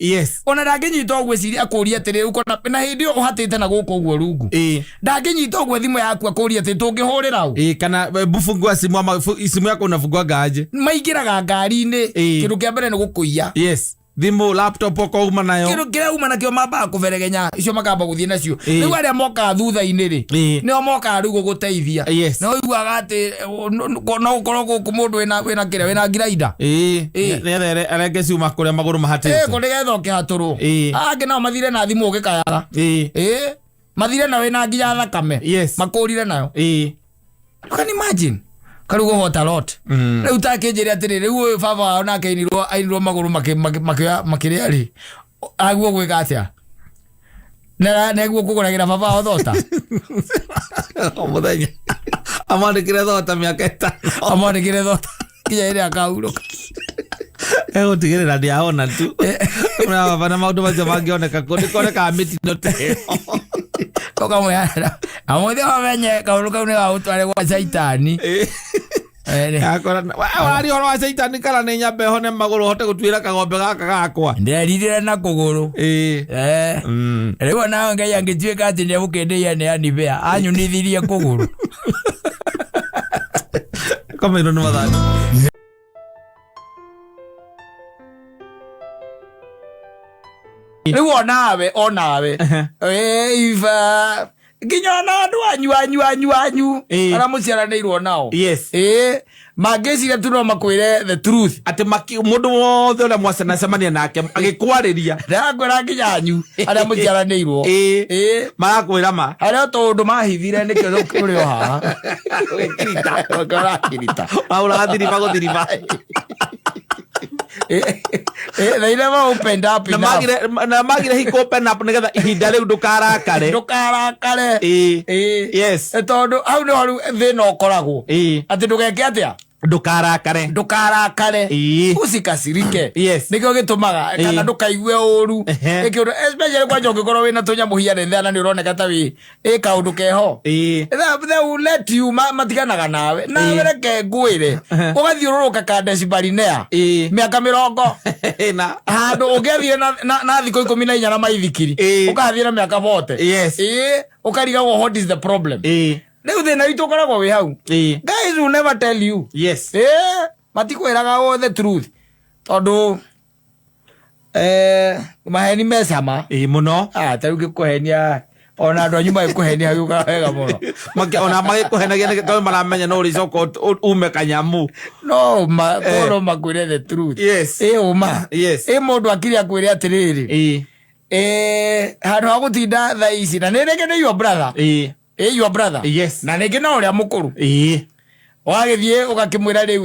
Ona ndangĩnyita ũguo eciria akũria atĩrĩ, ũkona na hĩndĩ ĩyo ũhatĩte na gũkũ ũguo rungu, ndangĩnyita ũguo thimũ yaku akũria atĩ tũngĩhũrĩra ũ? Ĩ, kana bufungua simu ama simu yako unafunguaga aje? Maingĩraga ngari-inĩ, kĩndũ kĩa mbere nĩ gũkũiya. Yes, thimũ, laptop ũkauma nayo. Kĩndũ kĩrĩa uma nakĩo mambaga kũberegenya icio, makamba gũthiĩ nacio. Rĩu arĩa mokaga thutha-inĩ rĩ, nĩo mokaga rĩu gũgũteithia. No ũiguaga atĩ no gũkorwo gũkũ mũndũ wĩna kĩrĩa wĩna ngirainda. Nĩgetha arenge ciuma kũrĩa magũrũ mahatĩte. Kũ nĩgetha ũkĩhatũrwo. Angĩ nao mathire na thimũ ũgĩkayaga. Mathire nayo ĩna nginya thakame. Makũrire nayo. You can imagine karĩu gũhota lot. Rĩu takĩnjĩre atĩrĩ, rĩu ũyũ baba wao nake ainirwo magũrũ makĩrĩa rĩ, aguo gwĩka atĩa na neguo kũgũragĩra baba wao thota? O mũthenya amwandĩkĩre thota mĩaka 5. Amwandĩkĩre thota nginya ĩrĩa akahurũka. Egũtigĩrĩra ndĩahona tu na baba na maũndũ macio mangĩoneka kũ nĩkonekaga mĩtino ta ĩyo. Ũkamwĩra amũthĩ ũmenye kaũndũ kau nĩ gagũtware gwa caitani. Akora waria ũhoro wa caitani kana nĩ nyambe hone magũrũ hote gũtuĩra kagombe gaka gakwa. Nderirire na kũgũrũ. Rĩu onawe Ngai angĩtuĩka atĩ nĩegũkĩndĩia nĩ anibea anyunithirie kũgũrũ. Komeirwo nĩ mathani. Rĩu onawe iba nginya ona andũ anyu arĩa mũciaranĩirwo nao, mangĩciria tu no makwĩre the truth. Atĩ mũndũ wothe ũrĩa mwacenacemania nake agĩkwarĩria. Ndĩrakwĩra nginya anyu arĩa mũciaranĩirwo. Marakwĩra ma. Harĩa tũndũ mahithire nĩkĩo ũrĩ o haha. Ũgĩkirita. Ũrakirita. Ũrathiriba gũthiriba. They never opened up Na enough. Na magire hi open up nigetha ihinda riu ndukarakare. Ndũkarakare. Ĩĩ. Yes. Tondũ hau nĩho rĩu thĩna ũkoragwo, atĩ ndũgeke atĩa? Ndukarakare. Ndũkarakare. Usikasirike. Nĩkĩo gĩtũmaga kana ndũkaigue ũru. Nĩkĩo especially kwanja ũngĩkorwo wĩna tũnyamũ here and there na nĩ ũroneka ta wĩ ĩ kaũndũ keho, they will let you matiganaga nawe nawe. Reke ngwĩre, ũgathiũrũrũka Kadesh Barinea mĩaka 40 Na handũ ũngĩathire na thikũ 14 na maithikiri, ũkathiĩ na mĩaka 40. Ũkarigagwo what is the problem. Rĩu thĩna witũ ũkoragwo wĩ hau. Guys will never tell you. Matikwĩraga all the truth tondũ maheni me cama. Ĩĩ, mũno. Ah, ta rĩu ngĩkũhenia, ona andũ anyu magĩkũhenia gĩũkaga wega mũno. Ona magĩkũhenagia nĩ tondũ maramenya no ũrĩcoka ume kanyamu. No ma no makwĩre the truth. Ĩ ũma. Ĩ mũndũ akiri akwĩre atĩrĩrĩ, handũ ha gũtinda thaa ici na nĩ rĩngĩ nĩ your brother. Ĩ your brother. Na rĩngĩ no ũrĩa mũkũrũ. Ũgagĩthiĩ ũgakĩmwĩra rĩu,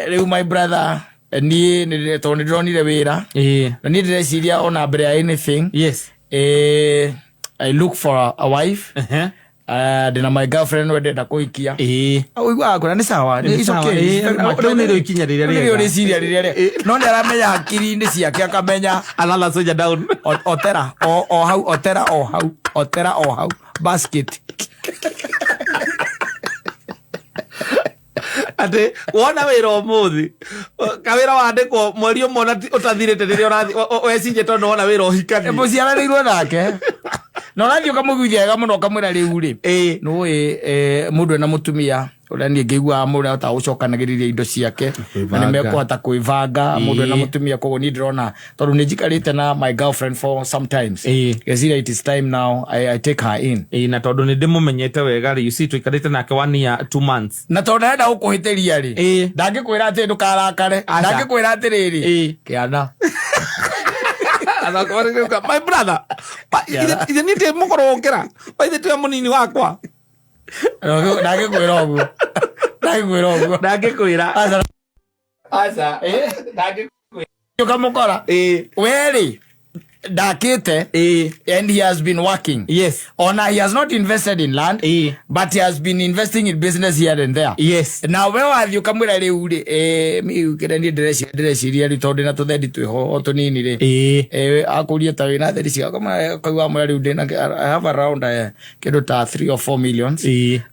rĩu my brother, niĩ tondũ nĩ ndĩronire wĩra na niĩ ndĩreciria ona mbere ya anything, I look for a wife. Ndĩna my girlfriend we ndĩrenda kũhikia. Ũiguaga kwĩra nĩ sawa. Nĩ It's sawa. okay. It's very much. Rĩu nĩrĩo ikinya rĩrĩa Rĩu nĩrĩo rĩega. rĩciria rĩrĩa rĩega. No nĩ aramenya hakiri-inĩ ciake akamenya Another soldier down. Otera o hau, otera o hau, otera o hau basket. Atĩ wona wĩra ũmũthĩ, kawĩra wandĩkwo mweri ũmwe ona ũtathirĩte, rĩrĩa ũrathi wecirie tondũ wona wĩra ũhikanie. Mũciaranĩirwo nake na ũrathiĩ ũkamũiguithia wega mũno, ũkamwĩra rĩu rĩ, nĩũĩ mũndũ ena mũtumia ũrĩa niĩ ngĩiguaga mũndũ ahota gũcokanagĩrĩria indo ciake na nĩ Kwĩbanga. mekũhota kwĩbanga mũndũ ena mũtumia. Koguo niĩ ndĩrona tondũ nĩ njikarĩte na my girlfriend for sometimes, ngeciria it is time now I take her in. Ĩĩ, na tondũ nĩ ndĩmũmenyete wega rĩ, you see, tũikarĩte nake 1 year 2 months. Na tondũ ndarenda gũkũhĩtĩria rĩ, ndangĩkwĩra atĩ ndũkarakare. Aca. Ndangĩkwĩra atĩrĩrĩ, kĩana. My brother, ithe niĩ ndĩ mũkũrũ gũkĩra, ithe tiwe mũnini wakwa. Ndangĩkwĩra ũguo, ndangĩkwĩra ũguo. Ndangĩkwĩra. Aca. Aca. Ũkamũkora werĩ ndakĩte and he has been working. Ona he has not invested in land, but he has been investing in business here and there. Na we wathiĩ ũkamwĩra rĩu rĩ, mi kĩrĩa niĩ ndĩreciria rĩ, tondũ ndĩna tũthendi twĩho o tũnini rĩ, akũrie ta wĩna thendi cia, ũkaigua amwĩra rĩu ndĩna, I have around kĩndũ ta 3 or 4 millions.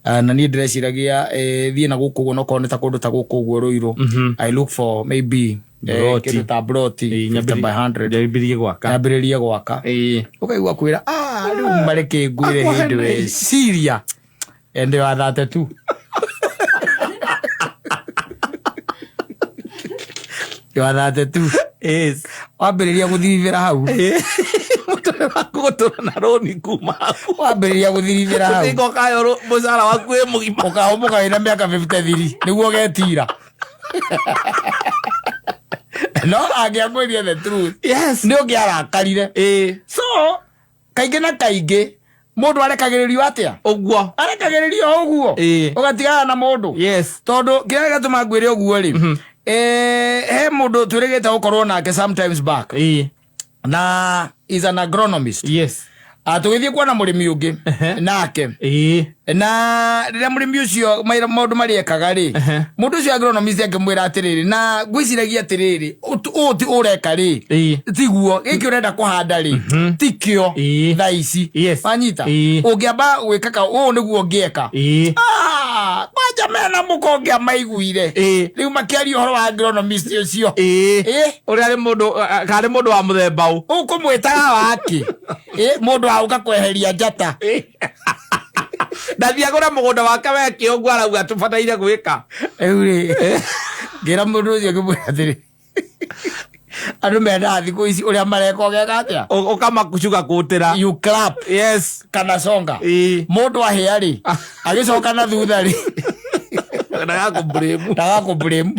Na niĩ ndĩreciragia thiĩ na gũkũ ũguo, nokorwo nĩ ta kũndũ ta gũkũ ũguo Rũirũ, I look for maybe Ploti. kĩndũ ta ploti 50 by 100. Nyambĩrĩrie gwaka. Nyambĩrĩrie gwaka. Ũkaigua kwĩra, ah, rĩu mareke ngwĩre hĩndĩ weciria ende wa 32, wa 32. Wambĩrĩria gũthirithĩra hau. Mũtũrĩre waku gũtũra na rũni kuma hau. Wambĩrĩria gũthirithĩra hau. Ũtinga ũkayo mũcara waku wĩ mũgima. Ũkahũmũka wĩna mĩaka 53 nĩguo ũgetira, no angĩakwĩria the truth, nĩ ũngĩarakarire. So kaingĩ na kaingĩ mũndũ arekagĩrĩrio atĩa? Ũguo. Arekagĩrĩrio ũguo. Ũgatigana na mũndũ. Tondũ kĩrĩa gĩgatũma ngwĩre ũguo rĩ, he mũndũ twĩrĩgĩte gũkorwo nake sometimes back na is an agronomist. Tũgĩthiĩ kuona mũrĩmi ũngĩ nake, na rĩrĩa mũrĩmi ũcio maũndũ marĩa ekaga rĩ, mũndũ ũcio agronomist akĩmwĩra atĩrĩrĩ, na ngwĩciragia atĩrĩrĩ, ũũ ti ũreka rĩ, tiguo gĩkĩ ũrenda kũhanda rĩ, tikĩo thaa ici. Wanyita? Ũngĩamba gwĩka ka ũũ nĩguo ũngĩeka. Ah, kwanja mena mũka ũngĩ amaiguire rĩu makĩaria ũhoro wa agronomist ũcio. Ũrĩa arĩ mũndũ karĩ mũndũ wa mũthemba ũ. Ũkũmwĩtaga waki? Mũndũ wa ũka kweheria njata. Ndathiĩ agũre mũgũnda wake weke ũguo arauga tũbataire gwĩka. Rĩu rĩ, ngĩra mũndũ ũcio, ngĩmwĩra atĩrĩ, andũ mendaga thikũ ici ũrĩa mareka ũgeka atĩa? Ũkamacuga kũtĩra. You clap. Kana songa. Mũndũ ahĩa rĩ, agĩcoka na thutha rĩ, Ndagakũblame. Ndagakũblame.